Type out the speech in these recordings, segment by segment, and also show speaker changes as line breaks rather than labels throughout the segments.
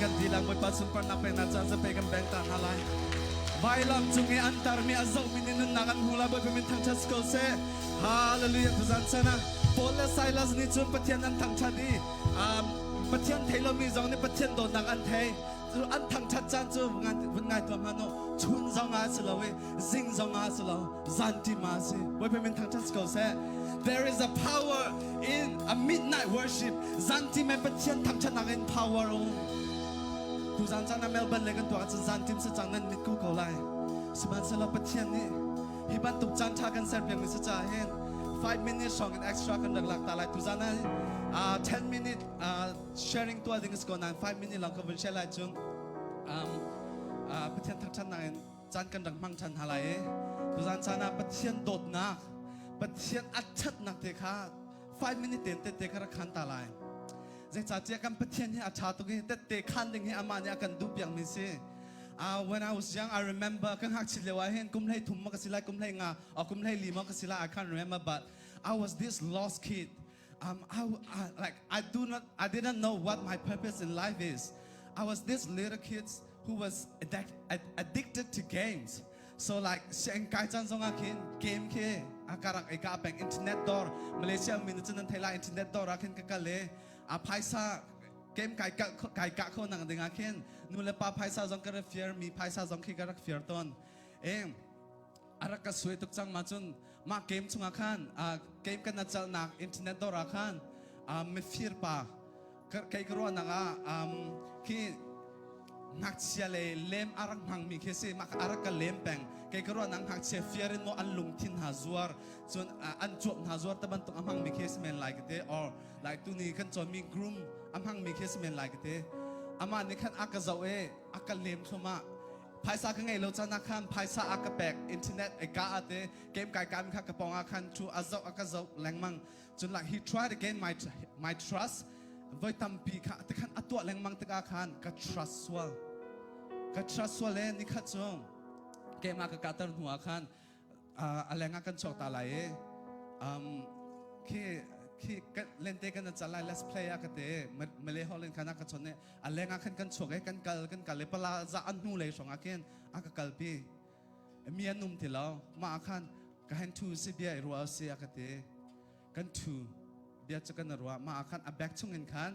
kan dilang Bawipa sunparnak peknak caan zape kan beng ta hna lai. Vailam cung i an tarmi a zohmi nih nunnak an hmu lai Bawipa min thangṭhat si ko seh. Hallelujah tuzan chan ah Paul le Silas nih cun Pathian an thangṭhat i um, Pathian thei lomi zong nih Pathian dawtnak an thei. Cu an thangṭhat caan cu vun ngai tuah hmanh u. Chun zong ah si lo i zing zong ah si lo zan ṭim ah si. Bawipa min thangṭhat si ko seh. There is a power in a midnight worship. Zan ṭim in Pathian thangṭhatnak in power um. Tuzan caan ah Melbourne le kan tuah ahcun zan ṭim si cang nan mit ku ko lai. Sihmanhsehlaw Pathian nih hi bantuk caan ṭha kan serpiakmi si caah hin 5 minutes hrawng in extra kan rak lak ta lai. Tuzan ah 10 minute sharing tuah ding is ko nain 5 minute lawng ka vun share lai cun um, uh, Pathian thangṭhatnak in caan kan rak hmang ṭhan hna lai i tuzan caan ah Pathian dawtnak Pathian a ṭhatnak te kha 5 minute ten tette kha rak khan ta lai. Zeicahtiah kan Pathian hi a ṭha tuk i tette khan ding hi amah nih a kan duh piakmi si. Uh, when I was young, I remember kan ngakchit lio ah hin kum hlei thum ma ka si lai, kum hlei nga, or kum hlei li ma ka si lai, I can't remember, but I was this lost kid. Um, I, like I do not, I didn't know what my purpose in life is. I was this little kid who was addicted to games. So like siang kai chan zong ah khin game khi a karak e ka peng internet dor Malaysia min cun nan thei la internet dor ah khin ka kal e a phaisa game kai ka kai ka kho nang ding ah khin nu le pa phaisa zong ka rak fear mi phaisa zong khi ka rak fear ton e a rak ka suai tuk cang ma cun mah game chungah khan game kan na chalnak internet dor ah khan mifir pa kei ka ruahnak ah khi ngakchia le lem a rak hmangmi khi si mah a rak ka lem peng kei ka ruahnak ngakchia fiar in maw an lungthin hna zuar cun an cuap hna zuar te bantuk a hmangmi khi si men lai ka te or like tuni kan cawnmi groom a hmangmi khi si men lai ka te amah nih khan a ka zoh e a ka lem thluahmah phaisa ka ngei lo caan ah khan phaisa a ka pek internet e ka ate game kai ka mi kha ka pong ah khan thu a zoh a ka zoh lengmang cun like he tried to gain my my trust voi tampi kha te khan a tuah lengmang tikah khan ka trust sual ka trust sual le ni khat cu keimah ka katar hnu ah khan a leng ah kan chuak ta lai i um khi khi lente kan chan lai let's play a ka te Malay hall in khan a ka chon ne a leng ah khan kan chuak i kan kal kan kal i pala za an hnu lei hrawng ah khin a ka kalpi mi an um ti lo mah ah khan ka hen thu si bia i ruah si a ka ti kan thu bia cu kan ruah mah ah khan a bag chung in khan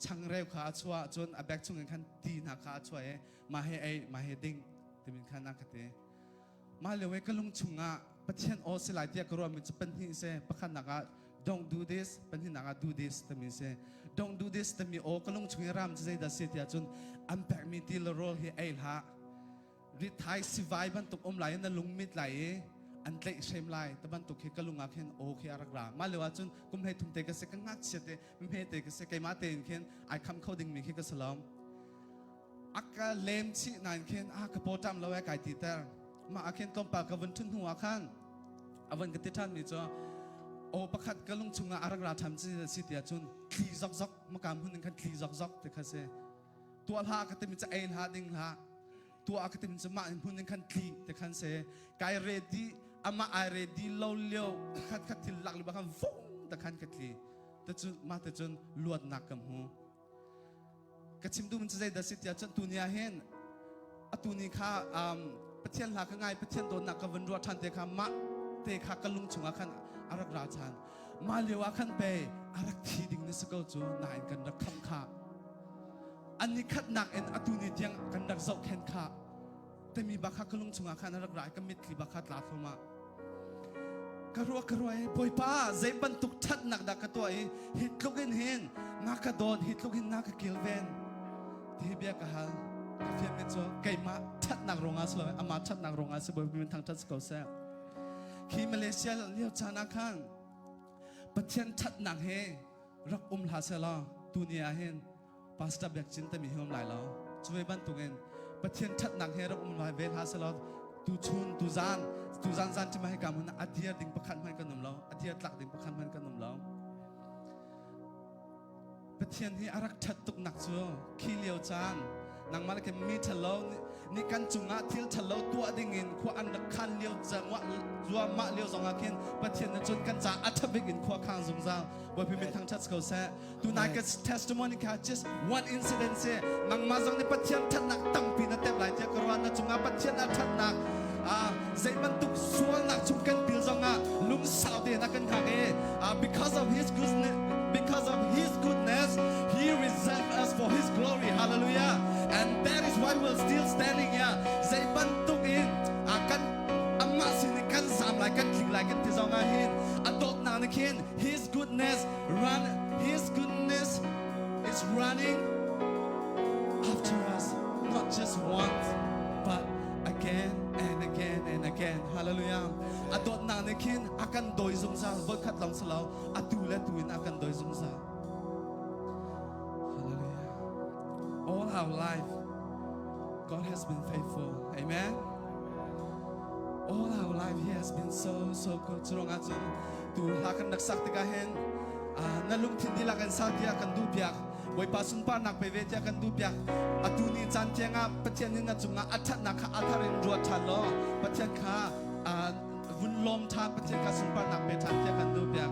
changreu kha a chuah cun a bag chung in khan ti hna kha a chuah i mah he ei mah he ding timin khan a ka ti mah lio i ka lung chungah Pathian aw si lai tiah ka ruahmi cu pahnih si pakhatnak ah don't do this pahnihnak ah do this timi si don't do this timi aw ka lung chung i ram cu zeidah si tiah cun an pekmi ti le rawl hi ei hlah rithai sivai bantuk um lai i na lungmit lai i an tlaih hrem lai te bantuk khi ka lung ah khin aw khi a rak ra mah lio ah cun kum hlei thum te ka si ka ngakchia te mihme te ka si keimah tein khin ai kham kho ding mi khi ka si lo a ka lem chih nain khin a ka paw ṭam lo e kai ti ter mah ah khin tlawmpal ka vun ṭhun hnu ah khan a vun ka ti ṭhan mi cu aw pakhat ka lung chungah a rak ra ṭhan si ti ahcun thli zokzok maka hmun in khan thli zokzok ti kha si tuah hlah ka timi cu ei hlah ding hlah tuah ka timi cu mah hmun in khan tli te khan se kai ready amah ai ready lo lio khat khat thil lak lu khan vung te khan ka tli te cun mah te cun luatnak ka hmu ka chim duh cu zeidah si tiah cun tuni ah hin atu ni kha um, Pathian hla ka ngai Pathian dawtnak ka vun ruah ṭhan te kha mah te kha ka lung chungah khan a rak ra ṭhan mah lio ah khan pe a rak thi ding na si ko cu nain kan rak khamh kha an ni khatnak in atu ni tiang kan rak zohkhenh kha timi bak kha ka lung chungah khan a rak ra i ka mitthli bak kha tla thluahmah ka ruah ka ruah i bawipa zei bantuk ṭhatnak dah ka tuah i hi tluk in hin na ka dawt hi tluk hin na ka kilven ti bia ka hal ka fianmi cu keimah ṭhatnak ruangah si lo amah ṭhatnak ruangah si bawipa min thangṭhat si ko seh khi Malaysia lio caan ah khan Pathian ṭhatnak he rak um hlah seh law tuni ah hin Pastor Biak Cin timi hi um lai lo. Cu ve bantukin Pathian ṭhatnak he rak um lai ve hlah seh law tuchun tuzan tuzan zan ṭima hika hmun a dir ding pakhat hmanh kan um lo a dir tlak ding pakhat hmanh kan um lo Pathian hi a rak ṭhat tuk nak cu khi lio caan Nangmah le kei mi ṭhalo nih kan cungah thil ṭhalo tuah dingin khua an rak khan lio zuahmah lio zongah khin Pathian nih cun kan caah a ṭha bik in khua khang zungzal. Bawipa min thangṭhat ko seh. Tunai ka testimony kha just one incident si. Nangmah zong nih Pathian ṭhatnak tampi na tep lai tiah ka ruah. Na cungah Pathian a ṭhatnak zei bantuk sualnak chung kan pil zongah lungsau tein a kan hngak i because of his goodness because of his goodness he reserved us for his glory. Hallelujah. And that is why we're still standing here. Zei bantuk in kan amah sin in kan zam lai kan tlik lai kan ti zongah hin a dawtnak nih khin his goodness run his goodness is running after us not just once but again and again and again. Hallelujah. A dawtnak nih khin a kan dawi zungzal. Voikhat lawng si lo, atu le tu in a kan dawi zungzal. Hallelujah. All our life, God has been faithful. Amen. All our life, He has been so, so good. Cu ruangah cun tu hla kan rak sak tikah hin na lungthin dihlak in sa tiah kan duh piak. Bawipa sunparnak pe ve tiah kan duh piak. Atu ni caan tiangah Pathian nih na cungah a ṭhatnak kha a thar in ruat ṭhan law Pathian kha vun lawm ṭhan, Pathian kha sunparnak pe ṭhan tiah kan duh piak.